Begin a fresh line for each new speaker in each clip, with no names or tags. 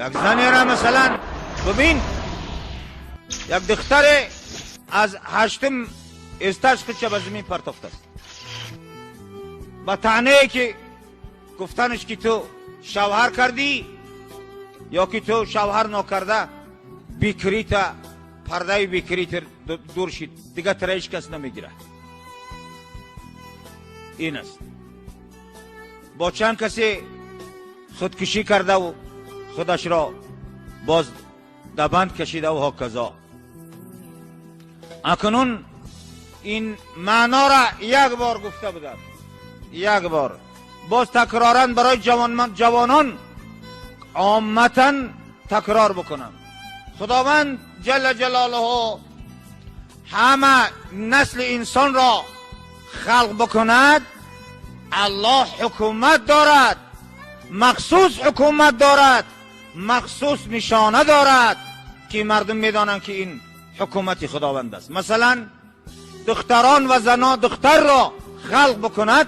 یک زنی را مثلا ببین، یک دختر از هشتم استاج خودش به زمین پرتافته است با طعنه که گفتنش که تو شوهر کردی یا که تو شوهر نکرده بیکریت پرده بیکریت دور شد دیگه تره هیچ کس نمیگیره. این است. با چند کسی خودکشی کرده و خودش را باز دبند کشیده و هکذا. اکنون این معنا را یک بار گفته بودم، یک بار باز تکرارا برای جوانان عامتا تکرار بکنم. خداوند جل جلاله همه نسل انسان را خلق بکند. الله حکومت دارد، مخصوص حکومت دارد، مخصوص نشانه دارد که مردم میدانند که این حکومت خداوند است. مثلا دختران و زنان دختر را خلق بکند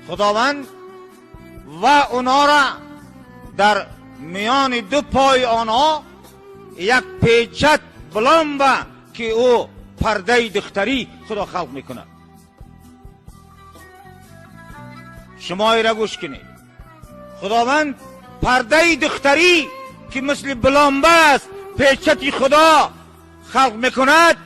خداوند و اونا را در میان دو پای آنها یک پیچت بلامبه که او پرده دختری خدا خلق میکند. شما را گوش کنید. خداوند پرده دختری که مثل بلامبه است، پیچتی خدا خلق میکند،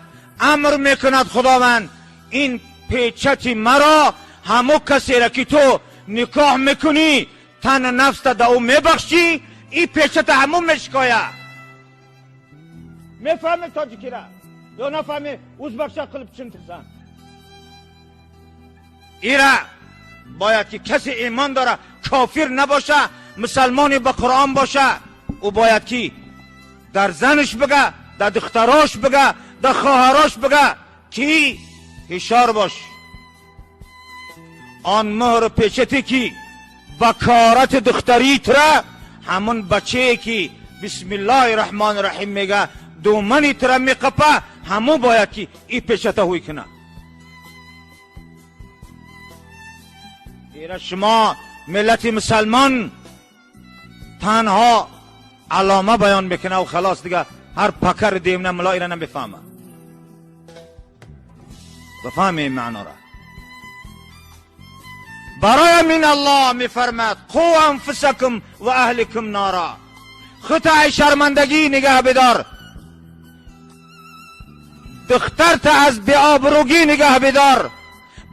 امر میکند خداوند این پیچتی مرا همو کسی را که تو نکاح میکنی تن نفس تا او میبخشی، این پیچت همو میشکایه. میفهمی تاجیکی را یا نفهمی ازبکچه قلب چنترسن؟ ایرا باید که کسی ایمان داره، کافر نباشه، مسلمانی به قرآن باشه، او باید که در زنش بگه، در دختراش بگه، در خواهراش بگه که هشار باش. آن مهر پیچتی که بکارت دختری تره، همون بچه که بسم الله الرحمن الرحیم میگه دومنی تره میقپه، همون باید که ای پیچته هوی کنه. ایره شما ملت مسلمان تنها علامه بیان میکنه و خلاص دیگه، هر پکر دیمنه ملا ایره نمیفهمه. بفهمه این معنا را. برای من الله میفرماد قو انفسکم و اهلکم نارا. خود شرمندگی نگه بدار، دخترت از بی‌آبروگی نگه بدار،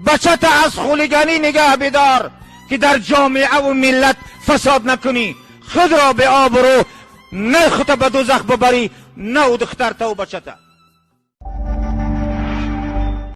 بچت از خولیگانی نگه بدار که در جامعه و ملت فساد نکنی. خود را به آبرو نه خود به دوزخ ببری، نه او دخترت و بچت.